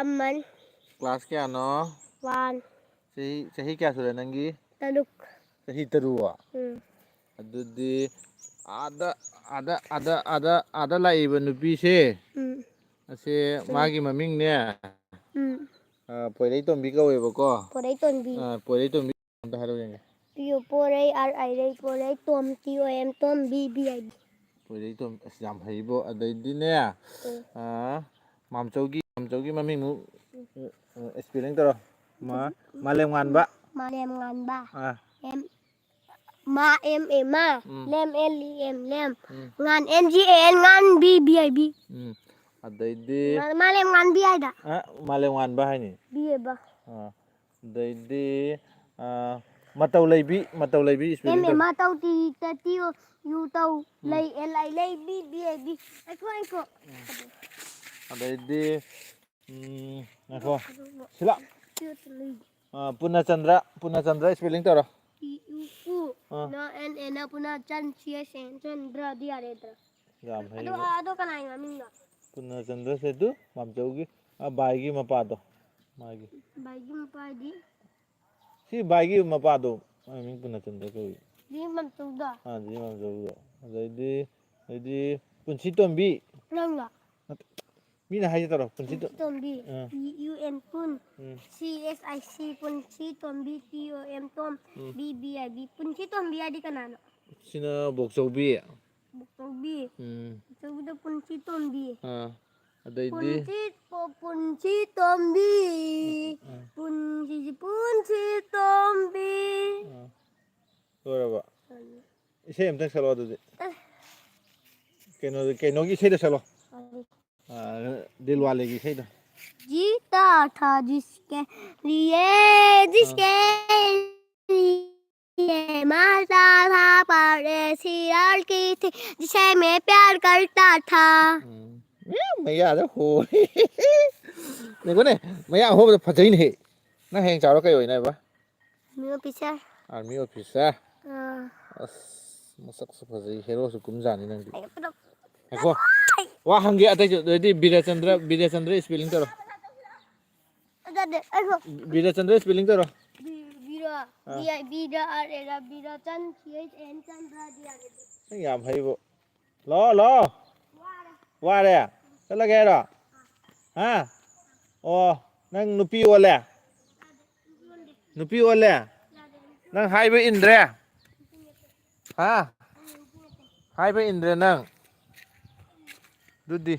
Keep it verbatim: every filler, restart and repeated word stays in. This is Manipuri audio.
ꯑꯃꯟ꯫ Class ꯀꯌꯥꯅꯣ? One꯫ ꯆꯍꯤ, ꯆꯍꯤ ꯀꯌꯥ ꯁꯨꯔꯦ ꯅꯪꯒꯤ? ꯇꯔꯨꯛ꯫ ꯆꯍꯤ ꯇꯔꯨꯛ? ꯎꯝ꯫ ꯑꯗꯨꯗꯤ ꯑꯥꯗ, ꯑꯥꯗ, ꯑꯥꯗ, ꯑꯥꯗ, ꯑꯥꯗ ꯂꯥꯛꯏꯕ ꯅꯨꯄꯤꯁꯦ, ꯎꯝ꯫ ꯑꯁꯦ ꯎꯝ꯫ ꯃꯥꯒꯤ ꯃꯃꯤꯡꯅꯦ, ꯎꯝ꯫ ꯑ, ꯄꯣꯏꯔꯩꯇꯣꯝꯕꯤ ꯀꯧꯋꯦꯕꯀꯣ꯫ ꯄꯣꯏꯔꯩꯇꯣꯝꯕꯤ꯫ ꯑ, ꯄꯣꯏꯔꯩꯇꯣꯝꯕꯤ ꯑꯝꯇ ꯍꯥꯏꯔꯛꯑꯣ ꯌꯦꯡꯒꯦ꯫ ꯄꯤ ꯑꯣ ꯄꯣꯔꯩ, ꯑꯥꯔ ꯑꯥꯏ ꯔꯩ ꯄꯣꯔꯩ, ꯇꯣꯝ ꯇꯤ ꯑꯣ ꯑꯦꯝ ꯇꯣꯝ, ꯕꯤ ꯕꯤ ꯑꯥꯏ ꯕꯤ꯫ ꯄꯣꯏꯔꯩꯇꯣꯝ, ꯑꯁ, ꯌꯥꯝ ꯍꯩꯕꯣ꯫ ꯑꯗꯩꯗꯤꯅꯦ, ꯎꯝ꯫ ꯑ, ꯃꯥꯝꯆꯧꯒꯤ, ꯃꯥꯝꯆꯧꯒꯤ ꯃꯃꯤꯡꯃꯨꯛ, ꯎꯝ꯫ ꯎꯝ, ꯎꯝ, spelling ꯇꯧꯔꯣ꯫ ꯃꯥ-, ꯃꯥꯂꯦꯝ ꯉꯥꯟꯕ꯫ ꯃꯥꯂꯦꯝ ꯉꯥꯟꯕ꯫ ꯑꯥ꯫ ꯑꯦꯝ, ꯃꯥ, ꯑꯦꯝ ꯑꯦ ꯃꯥ, ꯎꯝ꯫ ꯂꯦꯝ, ꯑꯦꯜ ꯏ ꯑꯦꯝ ꯂꯦꯝ, ꯎꯝ꯫ ꯉꯥꯟ, ꯑꯦꯟ ꯖꯤ ꯑꯦ ꯑꯦꯟ, ꯉꯥꯟ, ꯕꯤ ꯕꯤ ꯑꯥꯏ ꯕꯤ꯫ ꯎꯝ꯫ ꯑꯗꯩꯗꯤ ꯃꯥ-, ꯃꯥꯂꯦꯝ ꯉꯥꯟꯕꯤ ꯍꯥꯏꯗ꯫ ꯑ, ꯃꯥꯂꯦꯝ ꯉꯥꯟꯕ ꯍꯥꯏꯅꯤ꯫ ꯕꯤ ꯑꯦꯕ꯫ ꯑꯥ꯫ ꯑꯗꯩꯗꯤ, ꯑ, ꯃꯇꯧ ꯂꯩꯕꯤ, ꯃꯇꯧ ꯂꯩꯕꯤ ꯑꯦꯝ spelling ꯑꯦ ꯇꯧ꯫ ꯃꯥ ꯇꯧ, ꯇꯤ ꯇ ꯇꯤ ꯑꯣ ꯌꯨ ꯇꯧ, ꯎꯝ꯫ ꯂꯩ, ꯑꯦꯜ ꯑꯥꯏ ꯂꯩ, ꯕꯤ ꯕꯤ ꯑꯥꯏ ꯕꯤ꯫ ꯑꯩꯈꯣꯏ, ꯑꯩꯈꯣꯏ꯫ ꯎꯝ꯫ ꯑꯗꯩꯗꯤ, ꯎꯝ, ꯉꯥꯏꯈꯣ꯫ ꯁꯤ ꯂꯥꯎ꯫ ꯑ, ꯄꯨꯔꯅꯆꯟꯗ꯭ꯔ, ꯄꯨꯔꯅꯆꯟꯗ꯭ꯔ spelling ꯇꯧꯔꯣ꯫ ꯄꯤ ꯌꯨ ꯄꯨ, ꯑ꯫ ꯅ ꯑꯦꯟ ꯑꯦ ꯅ ꯄꯨꯅ ꯆꯟ, ꯁꯤ ꯑꯦꯁ ꯑꯦꯟ ꯆꯟꯗ꯭ꯔꯗꯤ ꯌꯥꯔꯦꯗ꯭ꯔꯥ? ꯌꯥꯝ ꯑꯗꯣ, ꯍꯩꯕ꯫ ꯑꯗꯣ ꯀꯅꯥꯒꯤ ꯃꯃꯤꯡꯅꯣ? ꯄꯨꯔꯅꯆꯟꯗ꯭ꯔ ꯁꯦ ꯑꯗꯨ ꯃꯥꯝꯆꯧꯒꯤ, ꯑ, ꯕꯥꯏꯒꯤ ꯃꯄꯥꯗꯣ꯫ ꯃꯥꯒꯤ꯫ ꯕꯥꯏꯒꯤ ꯃꯄꯥꯗꯤ? ꯁꯤ ꯕꯥꯏꯒꯤ ꯃꯄꯥꯗꯣ, ꯃꯥꯏ ꯃꯃꯤꯡ ꯄꯨꯔꯅꯆꯟꯗ꯭ꯔ ꯀꯧꯏ꯫ ꯗꯤ ꯃꯥꯝꯆꯧꯗꯣ? ꯑꯥ, ꯗꯤ ꯃꯥꯝꯆꯧꯗꯣ꯫ ꯑꯗꯩꯗꯤ, ꯑꯗꯩꯗꯤ ꯄꯨꯟꯁꯤ ꯇꯣꯝꯕꯤ꯫ ꯅꯪꯂꯣ? ꯅꯠꯇꯦ꯫ ꯃꯤꯅ ꯍꯥꯏꯁꯦ ꯇꯧꯔꯣ, ꯄꯨꯟꯁꯤ ꯇꯣ-, ꯄꯨꯟꯁꯤ ꯇꯣꯝꯕꯤ꯫ ꯑꯥ꯫ ꯄꯤ ꯌꯨ ꯑꯦꯟ ꯄꯨꯟ꯫ ꯎꯝ꯫ ꯁꯤ ꯑꯦꯁ ꯑꯥꯏ ꯁꯤ ꯄꯨꯟꯁꯤ ꯇꯣꯝꯕꯤ, ꯇꯤ ꯑꯣ ꯑꯦꯝ ꯇꯣꯝ, ꯎꯝ꯫ ꯕꯤ ꯕꯤ ꯑꯥꯏ ꯕꯤ꯫ ꯄꯨꯟꯁꯤ ꯇꯣꯝꯕꯤ ꯍꯥꯏꯗꯤ ꯀꯅꯥꯅꯣ? ꯁꯤꯅ ꯕꯣꯛꯆꯧꯕꯤ꯫ ꯕꯣꯛꯆꯧꯕꯤ꯫ ꯎꯝ꯫ ꯕꯣꯛꯆꯧꯕꯤꯗ ꯄꯨꯟꯁꯤ ꯇꯣꯝꯕꯤ꯫ ꯑꯥ꯫ ꯑꯗꯩꯗꯤ? ꯄꯨꯟꯁꯤ ꯄꯣ-, ꯄꯨꯟꯁꯤ ꯇꯣꯝꯕꯤ꯫ ꯑꯥ꯫ ꯄꯨꯟꯁꯤ, ꯄꯨꯟꯁꯤ ꯇꯣꯝꯕꯤ꯫ ꯑꯥ꯫ ꯂꯣꯏꯔꯕ? ꯂꯣꯏꯔꯦ꯫ ꯏꯁꯩ ꯑꯝꯇꯪ ꯁꯛꯂꯛꯑꯣ ꯑꯗꯨꯗꯤ꯫ ꯑꯦ꯫ ꯀꯩꯅꯣ, ꯀꯩꯅꯣꯒꯤ ꯏꯁꯩꯗꯣ ꯁꯛꯂꯛꯑꯣ꯫ ꯀꯔꯤ? ꯑꯥ, ꯗꯤꯜꯋꯥꯂꯦꯒꯤ ꯏꯁꯩꯗꯣ꯫ जीता था जिसके लिए, ꯑꯥ꯫ जिसके लिए मरता था, परदेसी लड़की थी, जिसे मैं प्यार करता था꯫ ꯎꯝ꯫ ꯑꯦ, ꯃꯌꯥꯗ ꯍꯣꯔꯦ꯫ ꯌꯦꯡꯉꯨꯅꯦ, ꯃꯌꯥ ꯍꯣꯕꯗ ꯐꯖꯩꯅꯦꯍꯦ꯫ ꯅꯪ ꯍꯌꯦꯡ ꯆꯥꯎꯔ ꯀꯩ ꯑꯣꯏꯅꯤ ꯍꯥꯏꯕ? Army officer꯫ Army officer? ꯑꯥ꯫ ꯑꯁ, ꯃꯁꯛꯁꯨ ꯐꯖꯩ, heroꯁꯨ ꯀꯨꯝꯖꯥꯅꯤ ꯅꯪꯗꯤ꯫ ꯑꯩ ꯄꯨꯂꯞ ꯉꯥꯏꯈꯣ꯫ ꯋꯥ ꯍꯪꯒꯦ ꯑꯇꯩꯁꯨ, ꯑꯗꯨꯗꯤ ꯕꯤꯔꯦꯆꯟꯗ꯭ꯔ, ꯕꯤꯔꯦꯆꯟꯗ꯭ꯔ spelling ꯇꯧꯔꯣ꯫ ꯑꯩꯈꯣ ꯕꯤꯔꯆꯟꯗ꯭ꯔ ꯁ꯭ꯄꯦꯂꯤꯡ ꯇꯧꯔꯣ꯫ ꯕꯤꯔ ꯑꯥ꯫ ꯕꯤ ꯑꯥꯏ ꯕꯤꯗ ꯑꯥꯔ ꯑꯦꯗ ꯕꯤꯔꯆꯟ C H N Chandra D R A D. ꯅꯪ ꯌꯥꯝ ꯍꯩꯕꯣ꯫ ꯂꯥꯛꯑꯣ ꯂꯥꯛꯑꯣ꯫ ꯋꯥꯔꯦ꯫ ꯆꯠꯂꯒꯦ ꯍꯥꯏꯔꯣ? ꯍꯥ? ꯑꯣ꯫ ꯅꯪ ꯅꯨꯄꯤ ꯑꯣꯜꯂꯦ? ꯅꯨꯄꯤ ꯑꯣꯜꯂꯦ? ꯅꯪ ꯍꯥꯏꯕ ꯏꯟꯗ꯭ꯔꯦ? ꯍꯥ? ꯍꯥꯏꯕ ꯏꯟꯗ꯭ꯔꯦ ꯅꯪ? ꯑꯗꯨꯗꯤ